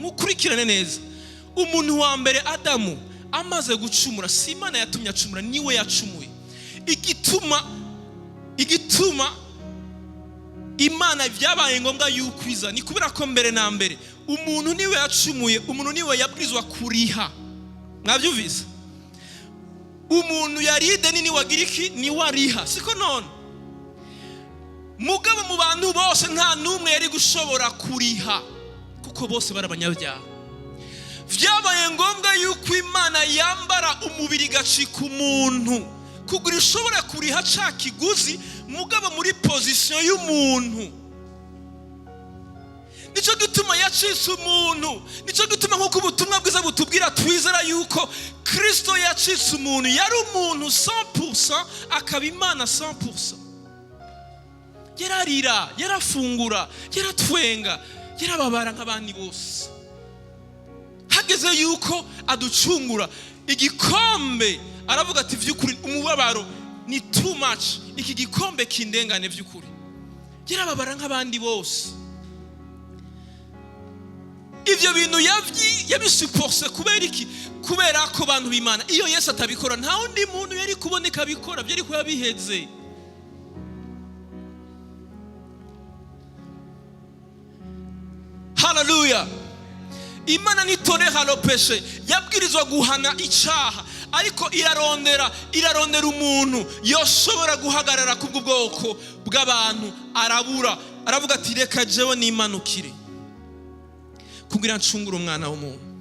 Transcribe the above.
Mukurikirane neza. Umuntu wa mbere Adamu amaze gucumura, si Imana yatumye acumura, niwe yacumuye. Igituma Imana byabaye ngombwa yuko iza ni kubera ko mbere na mbere umuntu niwe yacumuye, umuntu niwe yabwirizwa kuriha. Mwabyumvise? Umuntu yari ideni niwe agira iki? Niwe ariha, siko? None mugabo mu bantu bose nta n'umwe yari gushobora kuriha, kuko bose bari abanyabyaha. Byabaye ngombwa yuko Imana yambara umubiri igacika umuntu kugira ishobora kuriha ca kiguzi, mugabo muri position y'umuntu. Nicyo gituma yacitse umuntu. Nicyo gituma, nk'uko ubutumwa bwiza butubwira, twizera yuko Kirisito yacitse umuntu. Yari umuntu 100%, akaba Imana 100%. Yararira, yarafungura, yaratwenga, yarababara nk'abandi bose. Hageze yuko aducungura, igikombe aravuga ati: "By'ukuri umubabaro ni too much, iki gikombe kindengane." By'ukuri yarababara nk'abandi bose. Ibyo bintu yabisupporse kubera iki? Kubera ko, bantu b'Imana, iyo Yesu atabikora, nta wundi muntu yari kuboneka abikora, byari kuba biheze. Haleluya! Imana ntitoléra le péché, yabwirizwa guhana icaha, ariko irarondera umuntu yoshobora guhagarara kubw'ubwoko bw'abantu, arabura. Aravuga ati: "Reka jewe nimanukire kugira ncungure umwana w'umuntu."